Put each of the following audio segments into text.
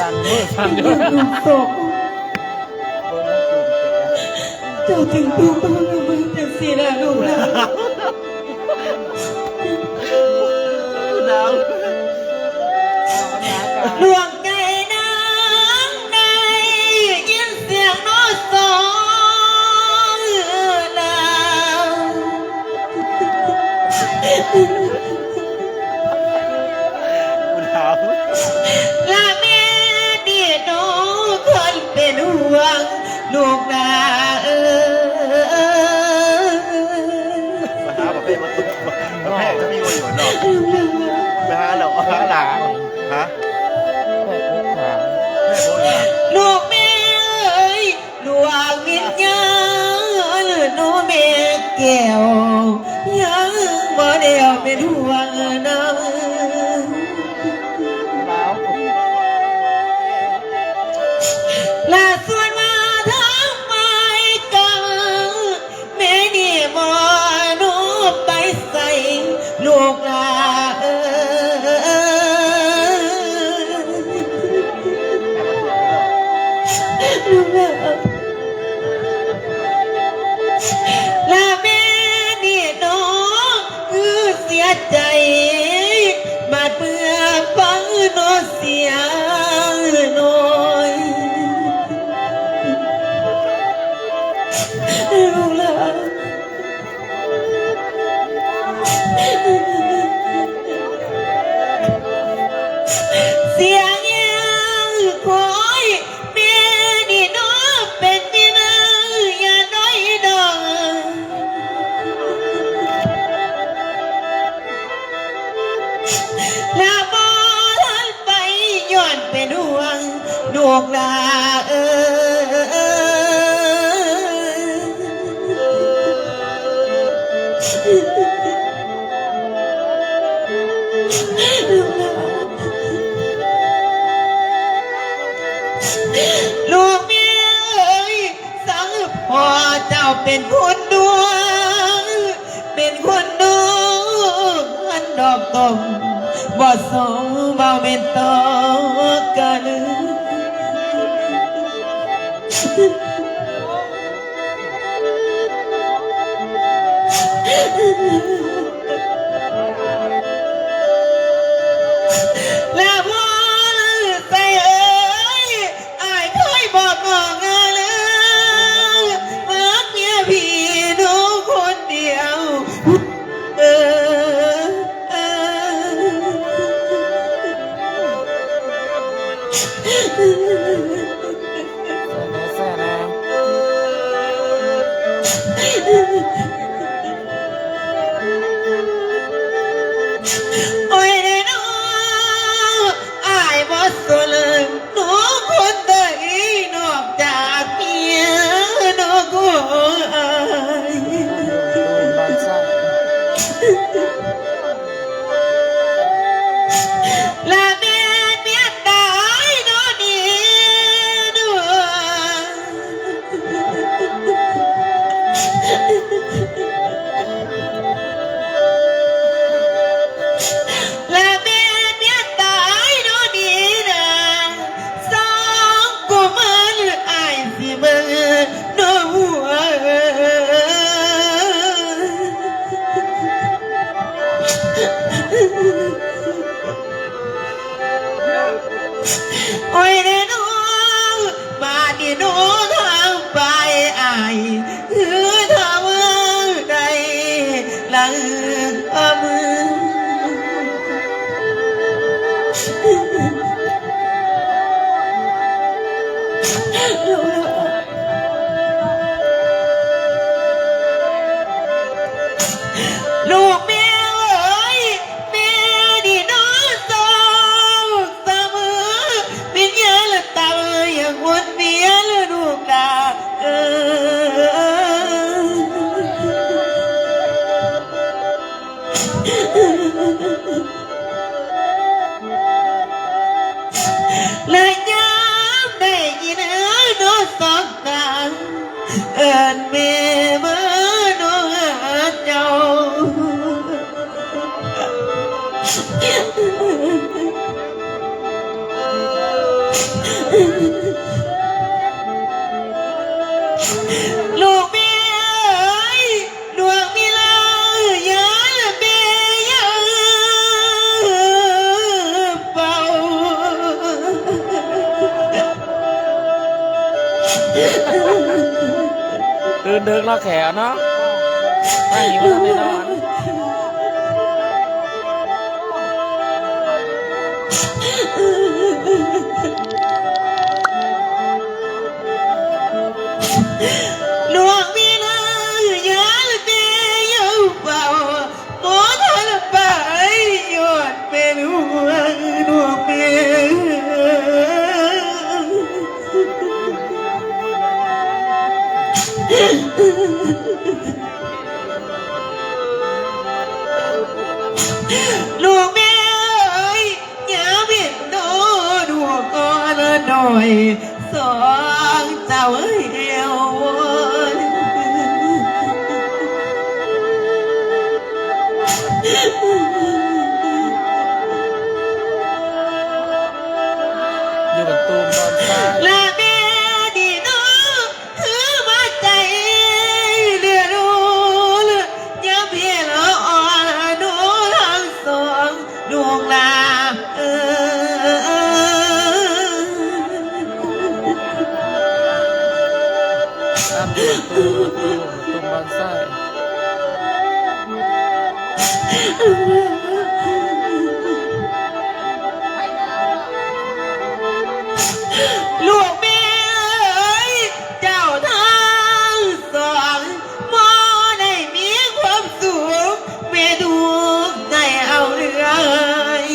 ເຈົ້າຈຶ່ງຕ້ອງມາເບິ່ງຈັ່ງຊີ້ລະລູກຫຼານ. ດາວ ດວງໃຈນາງໄດ້ຍິນສຽງນົກຮ້ອງລາວ ລະແມ່ນີ້ນ້ອງຄົນເປັນຫ່ວງລູກຫຼາເອີຍ. ມາຫາປະເພດມາຕຸກ ປະເພດມີບໍ່ຢູ່ເນາະ ໄປຫາເຮົາຫາຫຼານ ຮະ ລູກແມ່ເອີຍ ດວງວິນຍານນ້ອງແມ່ແກ້ວ ຍັງບໍ່ແລ້ວແມ່ນຫ່ວງນຳ ລະຊວນມາທາງໄປກາງ ແມ່ນີ້ບໍ່ຮູ້ໄປໃສລູກຫຼາເອີຍ ລູກຫຼາ ລະແມ່ນີ້ນ້ອງຄືເສຍໃຈ ບາດເມື່ອຟັງນ້ອງເສຍນ້ອຍ ລູກຫຼາ ສຽງແຮງຄອຍ ແມ່ນີ້ນ້ອງເປັນທີ່ນາງຢ່ານ້ອຍດອກ ລະບໍ່ທັນໄປຍ້ອນເປັນຫ່ວງລູກຫຼາເອີຍ ລູກແມ່ເອີຍ ສັງພໍ່ເຈົ້າເປັນຄົນດວງ ເປັນຄົນດວງອັນດອກຕົມ ບໍ່ສົມບໍ່ແມ່ນຕໍ່ກັນ ລະພໍ່ລະໃສເອີຍ ອ້າຍເຄີຍບອກນ້ອງເອີຍ ມັກເມຍພີ່ນ້ອງຄົນດຽວ ເອີ. ໂອ້ຍເດ້ນ້ອງ ອ້າຍບໍ່ສົນນ້ອງຄົນໃດ ນອກຈາກເມຍນ້ອງຂອງອ້າຍ. ລະແມ່ນເມຍຕາຍໂດນດີດວງ ລະແມ່ນເມຍຕາຍໂດນດີນາ ສອງກຸມານອ້າຍຊິເບິ່ງ ນ້ອງຫົວເອີຍ ໂອ້ຍເດ້ນ້ອງ ບາດນີ້ນ້ອງທາງໄປອ້າຍ ຄືທາງເມືອງໃດລະເອີຍ ລູກແມ່ເອີຍ ແມ່ນີ້ນ້ອງເສົ້າສະເໝີ ວິນຍານລະຕາເອີຍ ຢ່າຫວນວຽນລະລູກຫຼາເອີຍ. ໂອ້ຍ ຕື່ນເດິກເນາະແຂວເນາະ ໄປນີ້ບໍ່ທັນໄດ້ນອນ. ຫຼວງແມ່ເອີຍ ຢ້ານແມ່ເຝົ້າ ບໍ່ທັນໄປ ຍ້ອນແມ່ຫຼວງ ຫຼວງແມ່ເອີຍ. ຫຼວງແມ່ເອີຍ ຍາມເຫັນໂຕລູກອ່ອນນ້ອຍ ສອງເຈົ້າແຫ້ວວອນ ຢູ່ກັນຕູມຕອນທ້າຍ ລະແມ່ນີ້ເນາະ ຄືມາໃຈເຫຼືອລູ ຍາມເພລະອ່ອນໂນທັງສອງ ລູກຫຼາເອີຍ. ຕາມຢູ່ຕູ້ ຕູ້ບ້ານຊາຍ ລູກແມ່ເອີຍ ເຈົ້າທັງສອງ ບໍ່ໄດ້ມີຄວາມສຸກ ແມ່ທຸກໃຈເອົາເອື້ອຍ.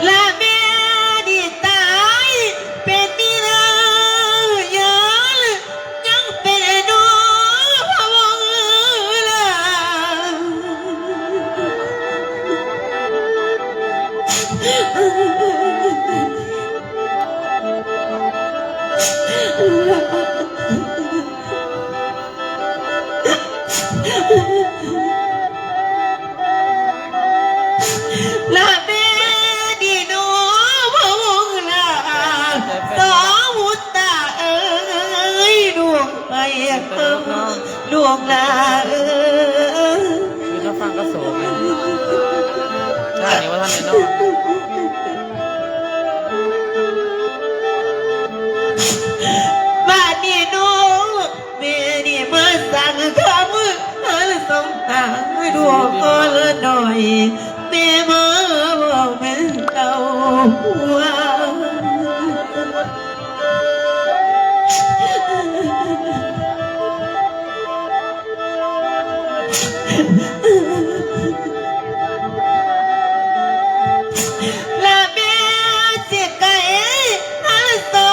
ລະແມ່ນີ້ຕາຍເປັນນິລັງຍານ ຍັງເປັນໜູພະວົງລາ ລະແມ່ນີ້ໜູພະວົງລາ ສອງບຸດຕາເອີຍ ລູກໄປເອົາ ລູກຫຼາເອີຍ. ຄືມາຟັງກະໂສມ ຊາດນີ້ບໍ່ທັນໄດ້ນອນ. ບາດນີ້ໜູ ແມ່ນີ້ມາສັ່ງຄຳ ອັນສົມຫາຍລູກອ່ອນນ້ອຍ ແມ່ມາເວົ້າແມ່ນເຈົ້າວ່າ ລະແມ່ຊິໄກທັງສອ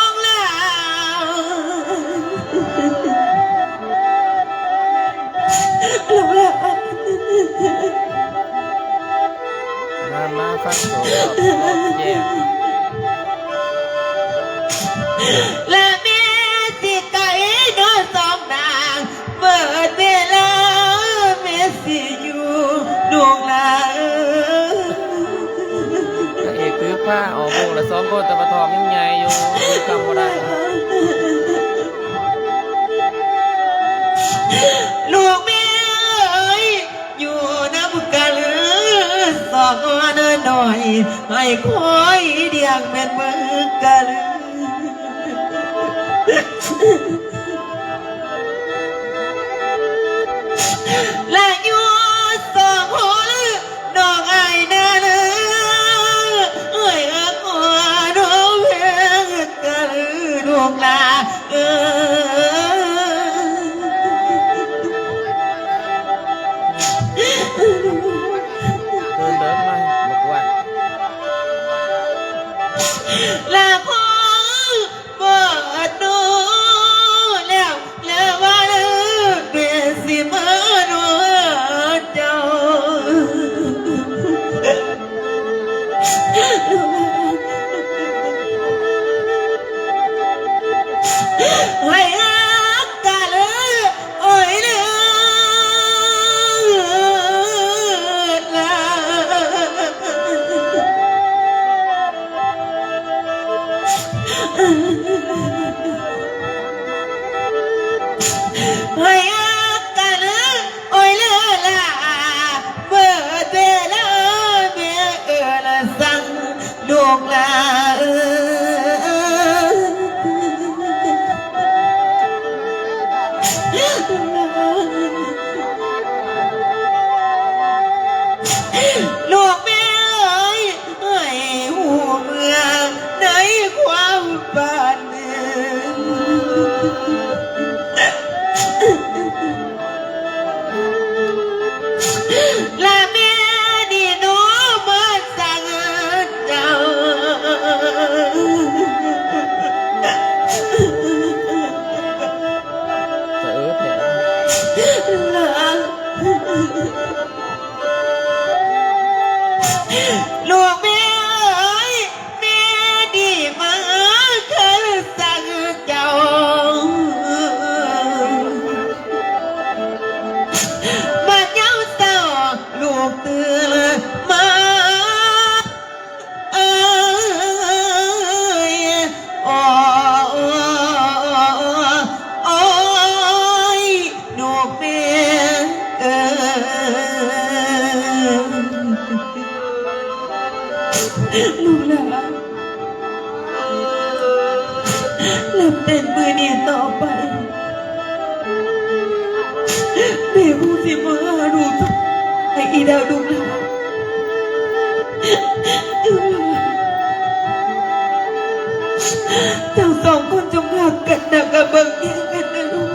ງລາວ ມາ ມາຟັງໂສດແຍກ ລະແມ່ຊິໄກເນາະສອງນາງ ເບີດເວລາແມ່ຊິຢູ່ ລູກຫຼາເອີຍ. ພະເອກຖືພາອອກໂບກລະສອງຄົນ ແຕ່ວ່າທ້ອງຍັງໃຫຍ່ຢູ່ ຢູ່ກຳບໍ່ໄດ້. ລູກແມ່ເອີຍ ຢູ່ນຳກັນສອງນ້ອຍ ໃຫ້ຄອຍລ້ຽງແມ່ນເບິ່ງກັນ ລະຢູ່ສອງຄົນ ນ້ອງອ້າຍນາເລີ ເອີຍ ອາກອນເວງກັນ ລູກຫຼາ ເອີຍ ຕື່ນເດີມາບັກອ້ວນ ລະພໍເບີດໂຕແລ້ວ ແລະວ່າແມ່ຊິມານອນເຈົ້າ ໃຫ້ຮັກກັນເລີຍ ໂອ້ຍເລີຍ ລາ ໃຫ້ຮັກກັນເລີ ນັບແຕ່ມື້ນີ້ຕໍ່ໄປ ແມ່ຄົງຊິມາຫາລູກໃຫ້ອີກແລ້ວລູກຫຼານ. ເຈົ້າສອງຄົນຈົ່ງຮັກກັນນະ ກະເບິ່ງແຍງກັນນະລູກ.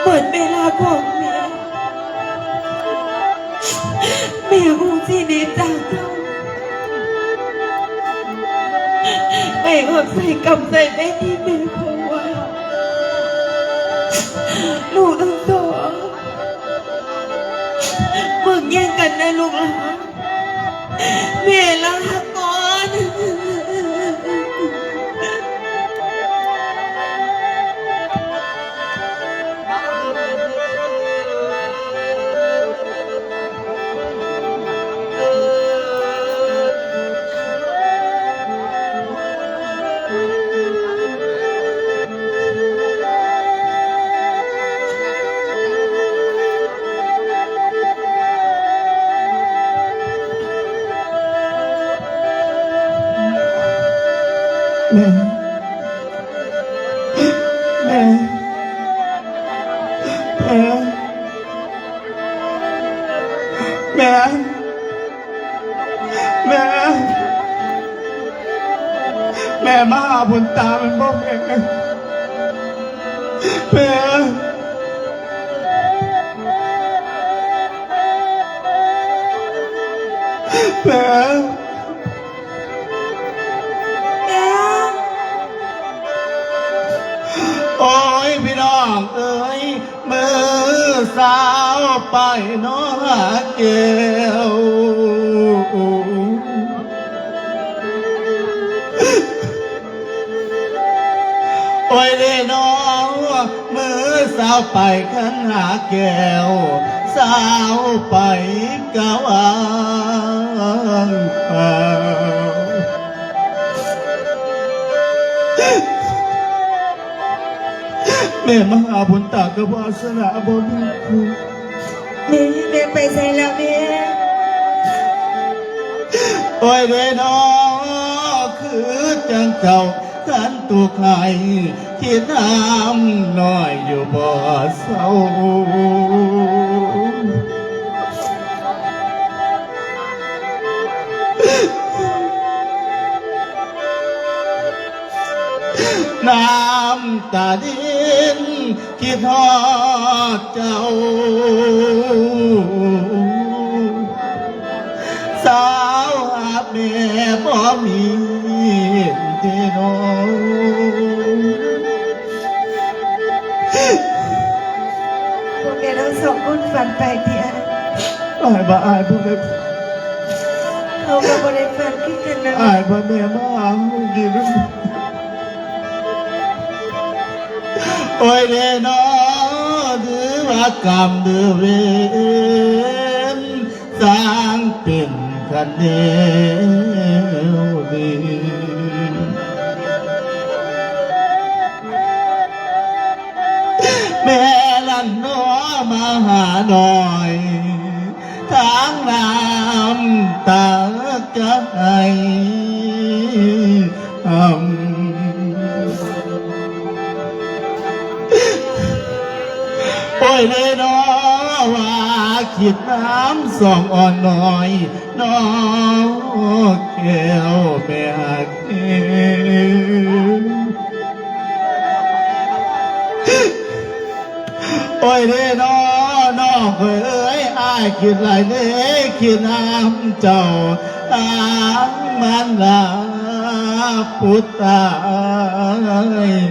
ໝົດເວລາຂອງແມ່ ແມ່ຄົງຊິໜີຈາກເຈົ້າ. ແມ່ຮັບໃຊ້ກຳໃຊ້ເວນທີ່ແມ່ເຄາະໄວ້. ລູກທັງສອງ ເບິ່ງແຍງກັນນະລູກຫຼານ. ແມ່ລາກ່ອນ. ແມ່ ແມ່ ແມ່ ແມ່ ແມ່ ແມ່ມາຫາບຸນຕາແມ່ນບໍ່ແມ່? ແມ່ ແມ່ ແມ່ ໂອ້ຍ ພີ່ນ້ອງເອີຍ ມື້ສາວໄປເນາະຫາແກ້ວ ໂອ້ຍເດ້ເນາະ ມື້ສາວໄປຄັນຫາແກ້ວ ສາວໄປກະວ່າງເປົ່າ. ແມ່ມາຫາບຸນຕາກັບວາສະໜາບໍ່ມີຄູ່. ແມ່ ແມ່ໄປໃສລະແມ່? ໂອ້ຍເດ້ເນາະ ຄືຈັ່ງເຈົ້າຄັນທຸກໃຫ້ ຄິດນຳນ້ອຍຢູ່ບໍ່ເຊົາ. ນ້ຳຕາລິນຄິດຮອດເຈົ້າ ສາວຫາກແມ່ບໍ່ມີເດນ້ອງ. ພວກແກທັງສອງຄົນຝັນໄປຕິອ້າຍ? ອ້າຍວ່າອ້າຍບໍ່ໄດ້ ເຮົາກໍບໍ່ໄດ້ຝັນຄືກັນນະ. ອ້າຍວ່າແມ່ມາຫາເຮົາດີນຳ. ໂອ້ຍເດ້ເນາະ ຫຼືວ່າກຳຫຼືເວນ ສ້າງເປັນຄັນແນວນີ້ ແມ່ລັນເນາະມາຫານ້ອຍ ທາງນ້ຳຕາກະໄຫ້ອຳ. ໂອ້ຍເດ້ເນາະ ວ່າຄິດນຳສອງອ່ອນນ້ອຍ ນ້ອງແກ້ວແມ່ຮັກເອີຍ. ໂອ້ຍເດ້ເນາະ ນ້ອງເອີຍ ອ້າຍຄິດຫຼາຍເດ້ ຄິດນຳເຈົ້າ ທາງມານດາຜູ້ຕາຍ.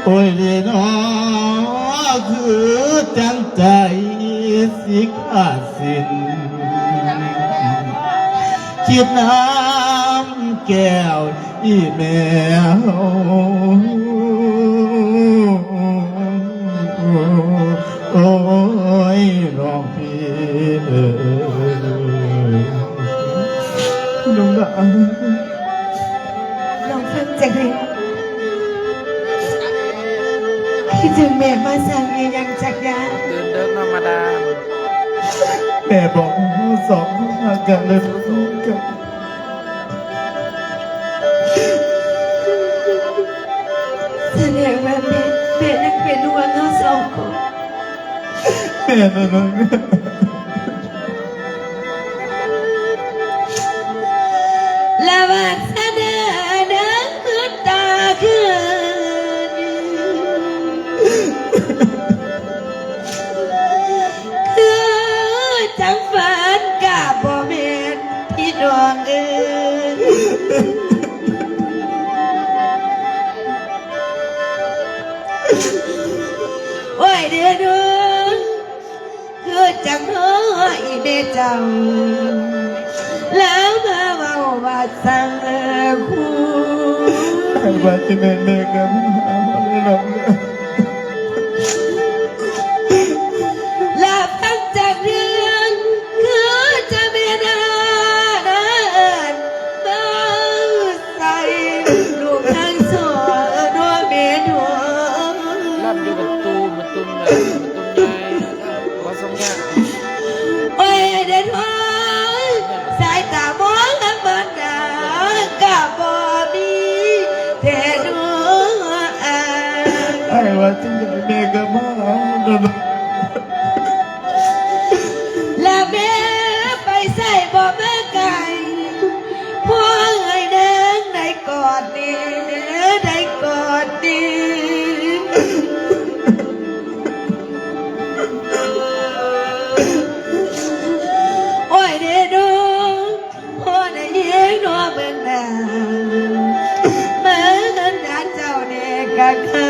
ໂອ້ຍເດ້ເນາະ ຄືຈັ່ງໃຈຊິຂາດສິ້ນ ຄິດນຳແກ້ວອີ່ແມ່ເຮົາ. ໂອ້ຍ ນ້ອງພີ່ເອີຍ ນ້ອງດາ ນ້ອງຟັງຈັກເລີຍ ຄິດເຖິງແມ່ມາສ້າງອີ່ຫຍັງຈັກຢ່າງ. ຕື່ນເດີເນາະມາດາມ. ແມ່ບອກໃຫ້ເຮົາສອງຄົນຮັກກັນ ແລະ ເປັນແຟນກັນ. ສະແດງວ່າແມ່ ແມ່ຍັງເປັນຫ່ວງເຮົາສອງຄົນ. ແມ່ນແລ້ວນະ. ລະວາສະໜາເດີນຕາຄືນ ຄືຈັ່ງຝັນກະບໍ່ແມ່ນພີ່ນ້ອງເອີຍ. ໂອ້ຍເດີດອງ ຄືຈັ່ງເນາະອີແມ່ເຈົ້າ ລາວມາເວົ້າວ່າສັງຄູ ໃຜວ່າຊິແມ່ນແມ່ກຳພາ ລະຟັງຈາກເລື່ອງ ຄືຈະແມ່ນອານາເອີ້ນມາ ໃສ່ລູກນາງສອນໂນເມໂນ ລຳຢູ່ບັນຕູ ບັນຕູນ້ອຍ ບັນຕູໃຫຍ່ ບໍ່ຊົງຍາກ. ໂອ້ຍເດີດອງ ສາຍຕາມອງມານາກະບໍ່ມີແທ້ໜໍ ອ້າຍ ອ້າຍວ່າຈັ່ງໃດແມ່ກະມາ ລະແມ່ໄປໃສບໍ່ມາໄກ ຂໍໃຫ້ນາງໄດ້ກອດແດ່ ໄດ້ກອດແດ່. ໂອ້ຍເດີດອງ ພໍໄດ້ຍິນເນາະເບິ່ງໜ້າ ມານາເຈົ້າແດ່ກະຄາຍ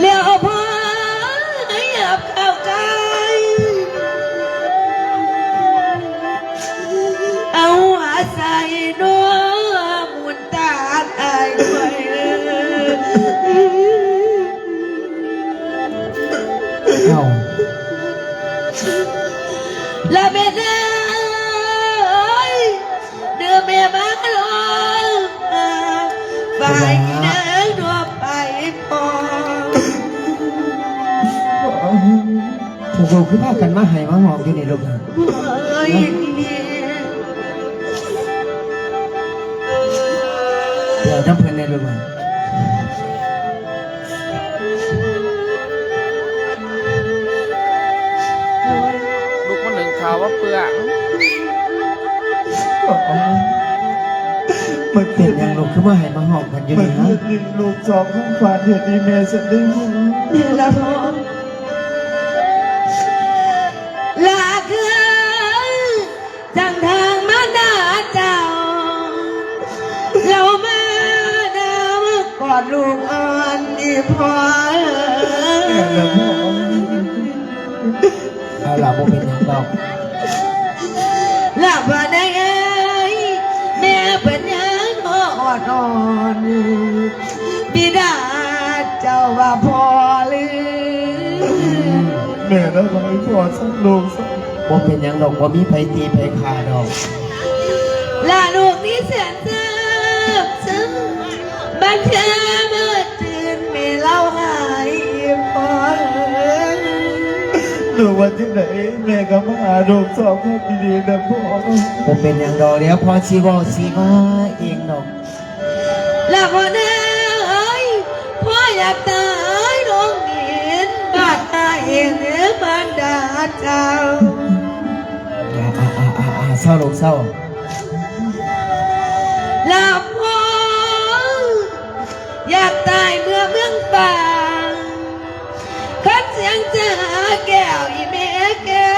ແລ້ວພໍໃຫ້ຫຍັບເຂົ້າໃກ້ ເອົາຫົວໃສ່ນວມໝູນຕາດອ້າຍຂ້ອຍເອີຍ. ເອົ້າ ລະແມ່ເອີຍ ເດີແມ່ມາລອງ ຝາກອີນາງນວມໄປພ້ອມ. ພວກລູກຄືພາກັນມາໄຫ້ມາຮ້ອງຢູ່ນີ້ລູກ? ໂອ້ຍ ດຽວນຳເພິ່ນແດ່ລູກ. ລູກມາໜຶ້ງເຂົ້າວ່າເປືອງ. ມັນເປັນຫຍັງລູກ ຄືມາໄຫ້ມາຮ້ອງກັນຢູ່ນີ້? ມື້ຄືນນີ້ລູກສອງຄົນຝັນເຫັນອີ່ແມ່ສະເດັດມາ. ແມ່ນລະພໍ່. ລະຄື ຈັ່ງທາງມານາເຈົ້າ ລາວມານຳກອດລູກອ່ອນອີ່ພໍ່ເອີຍ. ເອົາລະ ບໍ່ເປັນຫຍັງດອກ ລະບໍ່ໄດ້ເອີຍ ແມ່ເພິ່ນຍັງມາອອດອ້ອນ ບິດາເຈົ້າວ່າພໍ່ລື. ແມ່ນະ ໃຫ້ພໍ່ສັກລູກຊະ. ບໍ່ເປັນຫຍັງດອກ ບໍ່ມີໃຜຕີໃຜຂ້າດອກ. ລະລູກນີ້ແສນຊາບຊຶມ ບາງເທື່ອມື້ຕື່ນແມ່ເລົ່າໄຫ້ພໍ່ເອີຍ. ລູກວ່າຈັ່ງໃດ ແມ່ກະມາຫາລູກສອງຄົນດີໆນະພໍ່. ບໍ່ເປັນຫຍັງດອກ ດຽວພໍ່ຊິເວົ້າຊິວ່າເອງດອກ. ລະພໍ່ນາເອີຍ ພໍ່ຢາກຕາຍລົງດິນ ບາດຕາເຫັນມານດາເຈົ້າ. ອາ ອາ ອາ ອາ ອາ ເຊົາລູກເຊົາ. ລະພໍ່ຢາກຕາຍເມືອເມືອງຟາງ ຄັນສຽງຈາແກ້ວອີ່ແມ່ ແກ້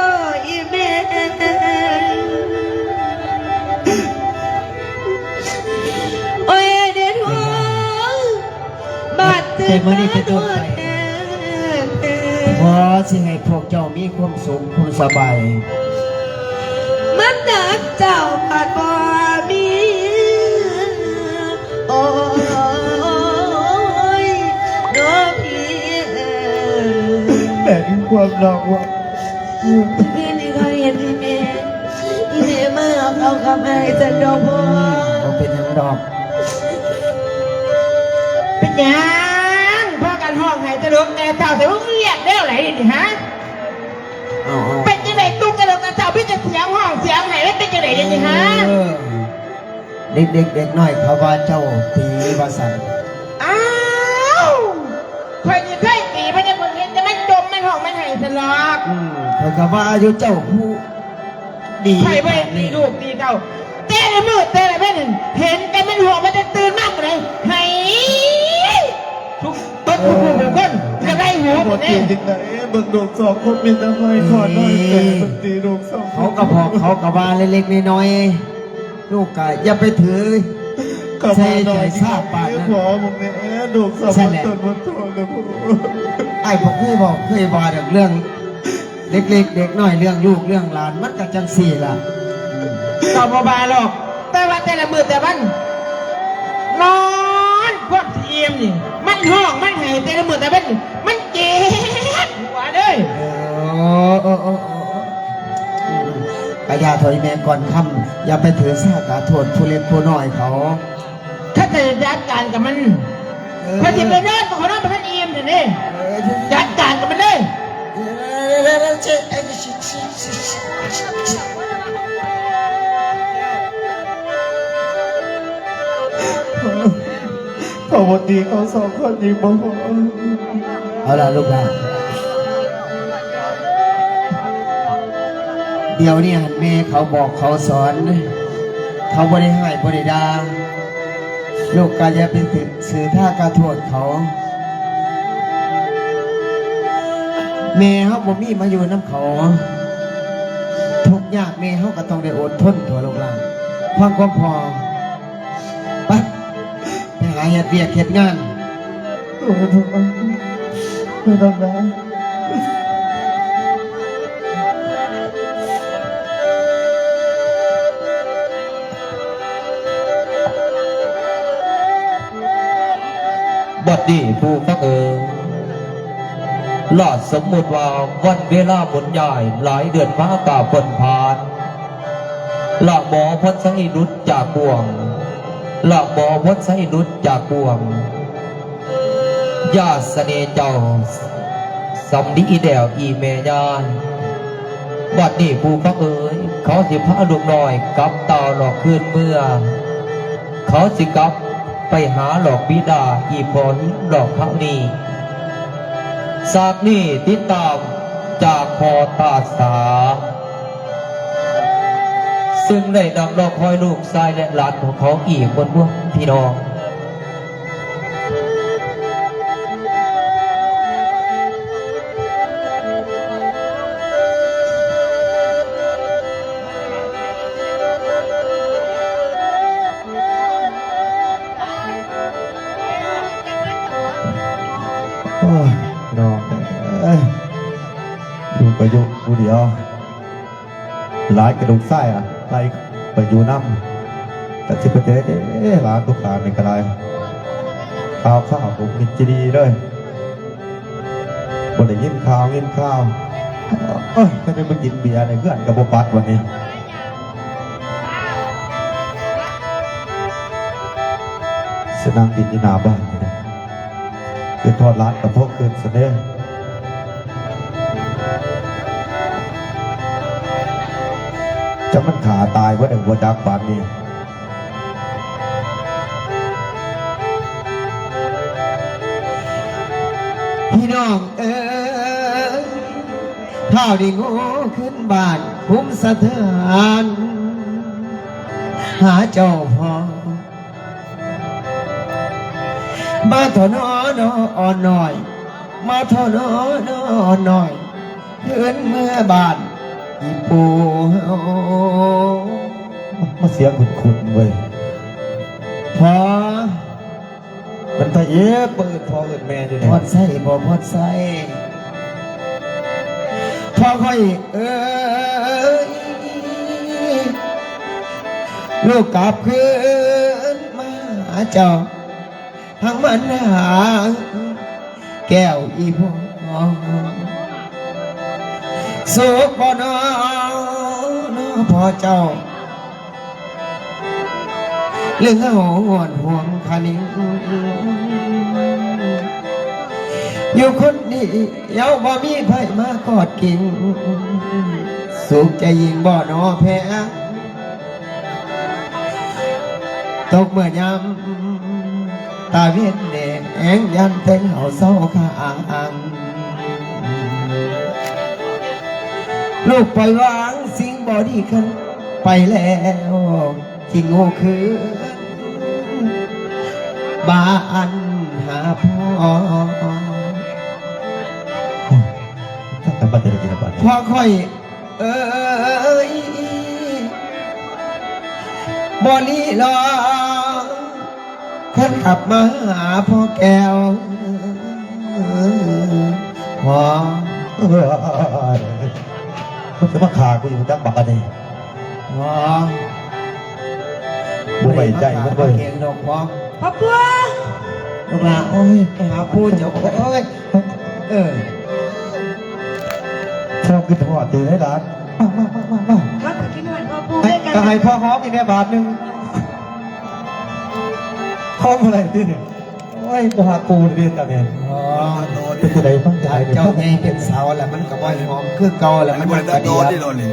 ວອີ່ແມ່. ໂອ້ຍເດໂທ ບາດຕື່ນມາໂຕແທ້ ພໍ່ຊິໃຫ້ພວກເຈົ້າມີຄວາມສຸກຄວາມສະບາຍ. ມັນຮັກເຈົ້າບາດບໍ່ມີ ໂອ້ຍ ໂດພີ່ເອີຍ. ແມ່ມີຄວາມນອກວ່າ ຄືນນີ້ຂ້ອຍເຫັນອີ່ແມ່ ອີ່ແມ່ມາຫາເອົາຄຳໃຫ້ສັນດອກພໍ່. ບໍ່ເປັນຫຍັງດອກ. ເປັນຫຍັງ ແຕ່ເຊົ້າ ແຕ່ວ່າວຽກແນວໃດນີ້ຫາ? ເອົາໆ ເປັນຈັ່ງໃດຕຸກກະດົກກະເຈົ້າ ມີແຕ່ສຽງຮ້ອງສຽງໄຫ້ ມັນເປັນຈັ່ງໃດເດນີ້ຫາ? ເອີ ເດັກໆ ເດັກນ້ອຍເຂົາວ່າເຈົ້າຕີວ່າຊັ້ນ. ອ້າວ ຂ້ອຍນີ້ເຄີຍຕີມັນ ຍັງບໍ່ເຫັນແຕ່ມັນຈົ່ມມັນຮ້ອງມັນໄຫ້ຊັ້ນດອກ. ອືມ ຂ້ອຍກໍວ່າຢູ່ເຈົ້າຜູ້ ດີ ຂ້ອຍບໍ່ໄດ້ຕີລູກຕີເຕົ້າ ແຕ່ລະມື້ແຕ່ລະເວັນ ເຫັນແຕ່ມັນຮ້ອງ ວ່າແຕ່ຕື່ນມາມື້ໃດ ໄຫ້ທຸກ ເບິດທຸກຜູ້ທຸກຄົນ ກະໄດ້ຫູໝົດເດ້. ເບິ່ງລູກສອງຄົນມີແຕ່ໄຫ້ ຂອດໄຫ້ແຕ່ມັນຕີລູກສອງຄົນ. ເຂົາກະບອກ ເຂົາກະວ່າເລັກໆ ນ້ອຍໆ ລູກກະຢ່າໄປຖື ໃສ່ໃຈຊາປານນັ້ນ. ພໍ່ ມຶງແນ່ ລູກສອງຄົນ ເພິ່ນບໍ່ໂທດນະ. ອ້າຍບໍ່ເຄີຍເວົ້າ ເຄີຍວ່າດອກເລື່ອງ ເລັກໆ ເດັກນ້ອຍ ເລື່ອງລູກເລື່ອງຫຼານ ມັນກະຈັ່ງຊີ້ລະ. ກະບໍ່ວ່າດອກ ແຕ່ວ່າແຕ່ລະມື້ແຕ່ວັນ ນອນຄວາມຊິອີ່ມນີ້ ມັນຮ້ອງມັນໄຫ້ແຕ່ລະມື້ແຕ່ວັນນີ້ ມັນເຈັບຫົວເດ້. ເອີ ເອີ ເອີ ເອີ ກະຢ່າເຖາະອີ່ແມ່ກ່ອນຄຳ ຢ່າໄປຖືສາກາໂທດຜູ້ເລັກຜູ້ນ້ອຍເຂົາ. ຂ້າຈະຈັດການກັບມັນ. ເອີ ຂ້ອຍຊິໄປນອນ ຂ້ອຍນອນບໍ່ທັນອີ່ມຊັ້ນເດ້. ເອີ ຈັດການກັບມັນເດີ. ເຂົາບໍ່ຕີເຂົາສອງຄົນອີກບໍ່? ເອົາລະລູກຫຼານ ດຽວນີ້ຫັ້ນແມ່ເຂົາບອກເຂົາສອນ ເຂົາບໍ່ໄດ້ຮ້າຍບໍ່ໄດ້ດ່າ ລູກກະຢ່າໄປຖື ຖືສາກາໂທດເຂົາ. ແມ່ເຮົາບໍ່ມີມາຢູ່ນຳເຂົາ ທຸກຍາກແມ່ເຮົາກະຕ້ອງໄດ້ອົດທົນຕົວະລູກຫຼານ ຟັງຄວາມພໍ່. ໄປ ໄປຫາເຮັດວຽກເຮັດງານ. ໄປນຳນາ. ບັດນີ້ຜູ້ຟັງເອີຍ ລະສົມມຸດວ່າວັນເວລາໝູນຍ້າຍ ຫຼາຍເດືອນມາກະພົ້ນຜ່ານ ລະໝໍພອນໄຊຫຼຸດຈາກບ່ວງ ລະໝໍພອນໄຊຫຼຸດຈາກບ່ວງ. ຢ່າສະເໜ່ເຈົ້າ ສຳລີແລ້ວອີ່ແມ່ຍາຍ. ບັດນີ້ຜູ້ຟັງເອີຍ ເຂົາຊິພາລູກນ້ອຍກັບຕ່າວນອກຄືນເມືອ ເຂົາຊິກັບໄປຫາຫຼອກບິດາອີ່ພໍ່ຫີນຫຼອກເຮົານີ້. ສາກນີ້ຕິດຕາມຈາກພໍ່ຕາສາ ຊຶ່ງໄດ້ນັ່ງລໍຄອຍລູກຊາຍ ແລະ ຫຼານຂອງເຂົາອີກໝົດພວກພີ່ນ້ອງ. ໂອ້ຍ ນ້ອງເອີຍ ຢູ່ກະຢູ່ຜູ້ດຽວ. ຫຼາຍກະດູກຊາຍອະ ໄລ່ໄປຢູ່ນຳ ກະຊິເປັນເດ ຫຼານລູກຫຼານນີ້ກະໄດ້ ຂ່າວຄາວບໍ່ມີຈະດີເລີຍ ບໍ່ໄດ້ຍິນຂ່າວຍິນຄາວ. ໂອ້ຍ ຄັນແມ່ນມາກິນເບຍໃນເຮືອນກະບໍ່ປັດວັນນີ້ ຊິນັ່ງກິນຢູ່ໜ້າບ້ານນີ້ເດ້. ຄືທອດຫຼານກະພໍຄືນຊັ້ນເດ້ ຈັກມັນຂ້າຕາຍບໍ່ໄດ້ບໍ່ຈັກປານນີ້. ພີ່ນ້ອງເອີຍ ພາວໄດ້ໂງ່ຄືນບ້ານພູມສະຖານ ຫາເຈົ້າພໍ່ ມາເຖາະໜໍນ້ອງອ່ອນນ້ອຍ ມາເຖາະໜໍນ້ອງອ່ອນນ້ອຍ ຄືນເມືອບ້ານອີ່ປູເຮົາ. ມາສຽງຄຸ້ນໆເວີຍ ພໍ່ ມັນພະເອກ ບໍ່ເອີ້ນພໍ່ເອີ້ນແມ່ຢູ່ນີ້ ພອນໄຊບໍ່? ພອນໄຊ ພໍ່ຂ້ອຍເອີຍ ລູກກັບຄືນມາຫາເຈົ້າ ທັງມານາແກ້ວອີ່ພໍ່ ສຸກບໍ່ນໍພໍ່ເຈົ້າ ຫຼືເຮົາຫວນຫ່ວງຄະນິງ. ຢູ່ຄົນດຽວ ບໍ່ມີໃຜມາກອດກິງ ສຸກໃຈຍິ່ງບໍ່ໜໍແພງ ຕົກເມື່ອຍາມຕາເວັນແດງ ຢ້ານແຕ່ເຮົາເຊົາຄາງ ລູກປ່ອຍວາງສິ່ງບໍ່ດີ ຄັນໄປແລ້ວ ຈຶ່ງຮູ້ຄືນບ້ານຫາພໍ່ ພໍ່ຂ້ອຍເອີຍ ບໍ່ລີລໍ ຄັນກັບມາຫາພໍ່ແກ້ວ ພໍ່ ເອີຍ ມຶງຈະມາຂ້າກູຢູ່ຈັກບັກອັນນີ້ ພໍ່ ບໍ່ໄວ້ໃຈມັນເວີຍ ເກັ່ງດອກພໍ່ ພໍ່ປົວ ລູກຫຼານ ໂອ້ຍ ໄປຫາປູ່ເຈົ້າ ໂອ້ຍ ເອີ ພໍ່ຄິດຮອດຕິໄດຫຼານ ມາ ມາ ມາ ມາ ມາ ມາ ໄປກິນຮອດພໍ່ປູ່ ໃຫ້ ນຳກັນ ກໍໃຫ້ພໍ່ຫອມອີກແດ່ບາດໜຶ່ງ ຫອມບໍ່ໄດ້ຕິ ໂອ້ຍ ບໍ່ຮັກປູ່ເດ້ຕາແມ່ນ ອໍ ເປັນຈັ່ງໃດ ຟັງຈັ່ງໃດ ເຈົ້າໃຫຍ່ເປັນສາວແລ້ວ ມັນກໍບໍ່ໃຫ້ຫອມຄືເກົ່າແລ້ວ ມັນບໍ່ໄດ້ຕັດຕໍ່ຕິໂລດນີ້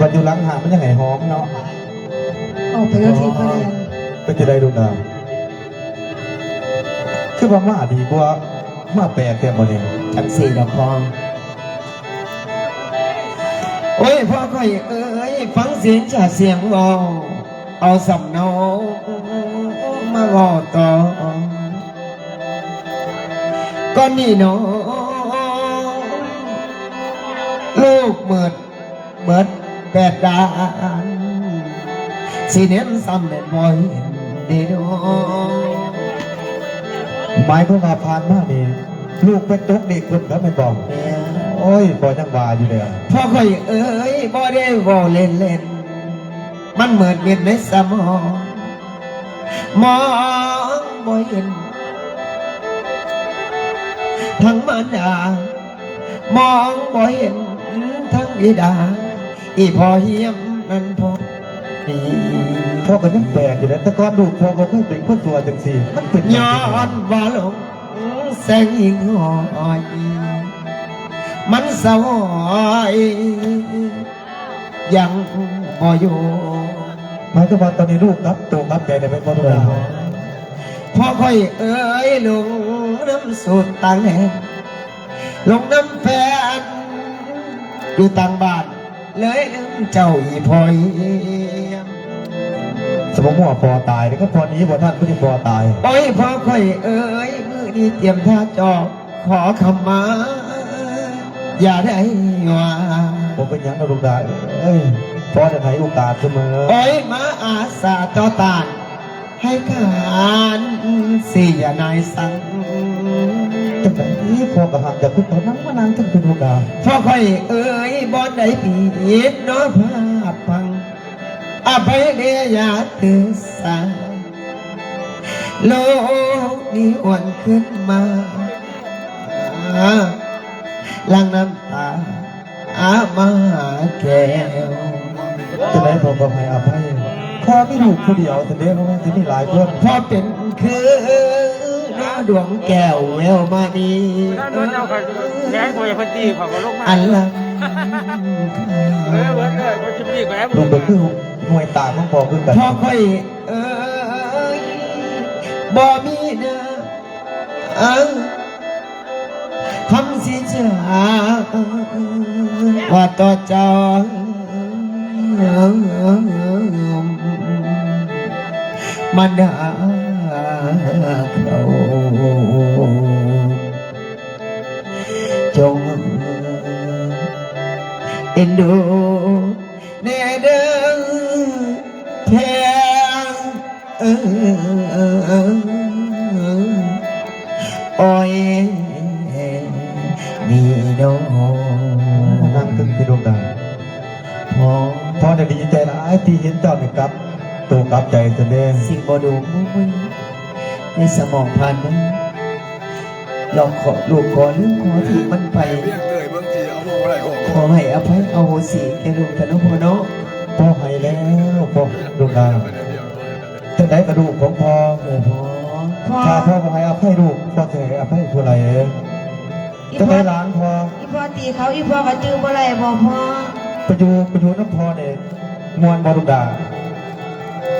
ບັດຢູ່ຫຼັງຫ້າງມັນຍັງໃຫ້ຫອມເນາະ ອອກໄປກໍຖືກກໍແລ້ວ ເປັນຈັ່ງໃດລູກຫຼານ ຄືວ່າມາດີກວ່າ ມາແປກແທ້ມື້ນີ້ ຈັ່ງຊີ້ດອກພໍ່ ໂອ້ຍ ພໍ່ຂ້ອຍເອີຍ ຟັງສຽງຈາສຽງເວົ້າ ເອົາສຳເນົາມາເວົ້າຕໍ່ ກ່ອນນີ້ນ້ອງ ລູກມືດເບິດແປດດ້ານ ຊິແນມຊ້ຳແມ່ນບໍ່ເຫັນເດນ້ອງ ໝາຍຄວາມວ່າຜ່ານມານີ້ ລູກໄປຕົກເດັກເພິ່ນກໍແມ່ນບໍ່? ແມ່ນ. ໂອ້ຍ ພໍ່ຍັງວ່າຢູ່ເດ້. ພໍ່ຂ້ອຍເອີຍ ບໍ່ໄດ້ເວົ້າເລ່ນໆ ມັນມືດມິດໃນສະໝອງ ມອງບໍ່ເຫັນທັງມານດາ ມອງບໍ່ເຫັນທັງບິດາ ອີ່ພໍ່ຮຽມນັ້ນພໍ່ດີ. ພໍ່ກໍຍັງແປກຢູ່ເດ້ ແຕ່ກ່ອນລູກພໍ່ບໍ່ເຄີຍເປັນຄົນຊົ່ວຈັ່ງຊີ້ ມັນເປັນຫຍັງ? ຍ້ອນວ່າຫຼົງແສງຫິ້ງຫ້ອຍ ມັນສະຫອຍ ຍັງບໍ່ຢູ່. ໝາຍຄວາມວ່າຕອນນີ້ລູກກັບໂຕກັບໃຈໄດ້ແມ່ນບໍ່? ພໍ່ຂ້ອຍເອີຍ ຫຼົງນຳສູດຕ່າງແດນ ຫຼົງນຳແຟນຢູ່ຕ່າງບ້ານ ເລີຍລືມເຈົ້າອີ່ພໍ່ຮຽມ. ສະມມຸດວ່າພໍ່ຕາຍ ແລ້ວກໍພໍ່ໜີບໍ່ທັນ ຜູ້ທີ່ພໍ່ຕາຍ. ໂອ້ຍ ພໍ່ຂ້ອຍເອີຍ ມື້ນີ້ຕຽມທ່າຈອກ ຂໍຂະມາ ຢ່າໄດ້ວ່າ. ບໍ່ເປັນຫຍັງດອກລູກຫຼານເອີຍ ພໍ່ໄດ້ໃຫ້ໂອກາດສະເໝີ. ໂອ້ຍ ມາອາສາຕໍ່ຕ້ານ ໃຫ້ການເສຍນາຍສັງ. ຈັ່ງໃດພໍ່ກໍຮັກເຈົ້າຄືເກົ່າ ນັ່ງມານັ່ງເຖິງເປັນໂອກາດ. ພໍ່ຂ້ອຍເອີຍ ບ່ອນໃດຜິດເນາະພາດພລັ້ງ ອະໄພແດ່ຢ່າຖືສາ ໂລກນີ້ຫວນຄືນມາ ຫຼັ່ງນ້ຳຕາ ອາ ມະຫາແກ້ວ. ຈັ່ງໃດພໍ່ກໍໃຫ້ອະໄພ ພໍ່ມີລູກຜູ້ດຽວຊັ້ນເດ້ ບໍ່ແມ່ນຊິມີຫຼາຍຄົນ. ພໍ່ເປັນຄືນາດວງແກ້ວແວວມະນີ ນັ້ນໂດນເອົາໄປແນງໂອຍເພິ່ນຕີຂ້ອຍກໍລົງມາ ອັນລຳ ເອີ ເອີ ເອີ ເພິ່ນຊິມີແນງ ລູກກໍຄືຫ້ວຍຕາຂອງພໍ່ຄືກັນ. ພໍ່ຂ້ອຍເອີຍ ບໍ່ມີເດີ ເອີ ຄຳສິຈາວ່າຕໍ່ເຈົ້າ ມານດາເຂົາ ຈົ່ງເອັນດູແດ່ເດີແພງ. ເອີ ໂອ້ຍ ນີ້ນ້ອງ ມານັ່ງເຖິງທີ່ດວງດາວ. ພໍ່ ພໍ່ໄດ້ດີໃຈຫຼາຍທີ່ເຫັນເຈົ້ານີ້ກັບໂຕກັບໃຈຊັ້ນເດ້. ສິ່ງບໍ່ດີໃນສະໝອງຜ່ານມາ ລອງຂໍ ລູກຂໍລືມ ຂໍຖິ້ມມັນໄປ. ຂໍໃຫ້ອະໄພອະໂຫສິແກ່ລູກເທື່ອເນາະພໍ່ເນາະ. ພໍ່ໃຫ້ແລ້ວ ພໍ່ ລູກຫຼານ. ຈັ່ງໃດກໍລູກຂອງພໍ່. ເອີ ພໍ່ ຖ້າພໍ່ບໍ່ໃຫ້ອະໄພລູກ ພໍ່ຊິໃຫ້ອະໄພຜູ້ໃດ? อีพ่อ จั่งใด๋หลานพ่อ อีพ่อตีเขา อีพ่อก็จื่อบ่ได้บ่พ่อ ไปอยู่ ไปอยู่นำพ่อนี่ม่วนบ่ลูกหล้า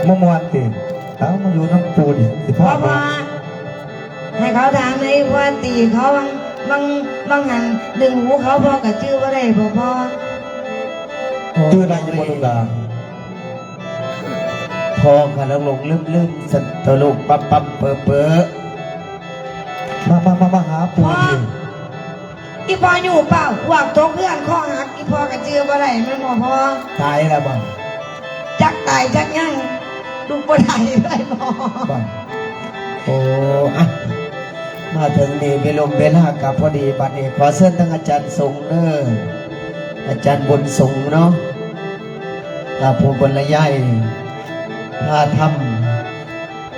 บ่ม่วนติ เอ้า มาอยู่นำปู่นี่สิพา พ่อ พ่อ ให้เขาถามแหน่ อีพ่อตีเขาบาง บาง บางหั้นดึงหูเขา พ่อก็จื่อบ่ได้บ่พ่อ จื่อได้อยู่บ่ลูกหล้า พ่อกำลังหลงลืมๆ ซั่นตั๊วลูก ปั๊มๆ เป๋อๆ มา มา มา มาหาปู่ พ่อ พี้ อีพ่ออยู่เปล่า อ้วกตกเฮือนคอหัก อีพ่อก็จื่อบ่ได้แม่นบ่พ่อ ตายแล้วบ่ จักตายจักยัง ลุกบ่ได้เลยพ่อ บ่ โอ้ อะ มาถึงนี่เวลงเวลาก็พอดี บัดนี้ขอเชิญทางอาจารย์สงเด้อ อาจารย์บุญสงเนาะ อ่า ผู้บรรยายพาธรรม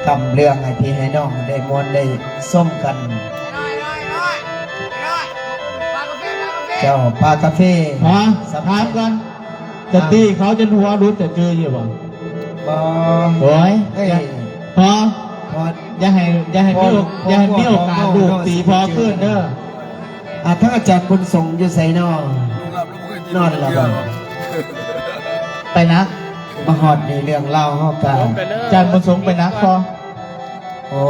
กำเรื่องให้พี่ให้น้องได้ม่วนได้ชมกัน เจ้าปลากาเฟ ฮะ สำ ถามก่อน จะตีเขาจนหัวหลุด จะจื่ออยู่บ่ บ่ โอ้ย เอ้ย อย่า พอ พอ อย่าให้ อย่าให้มีโอ พอ อย่าให้มีโอกาส พอ ลูกตีพ่อคืนเด้อ อ่ะ ทางอาจารย์บุญสงอยู่ไสน้อ นอนแล้วบ่ ไปนะ มาฮอดนี่เรื่องราวเฮากะ อาจารย์บุญสงไปนะ พอ โอ้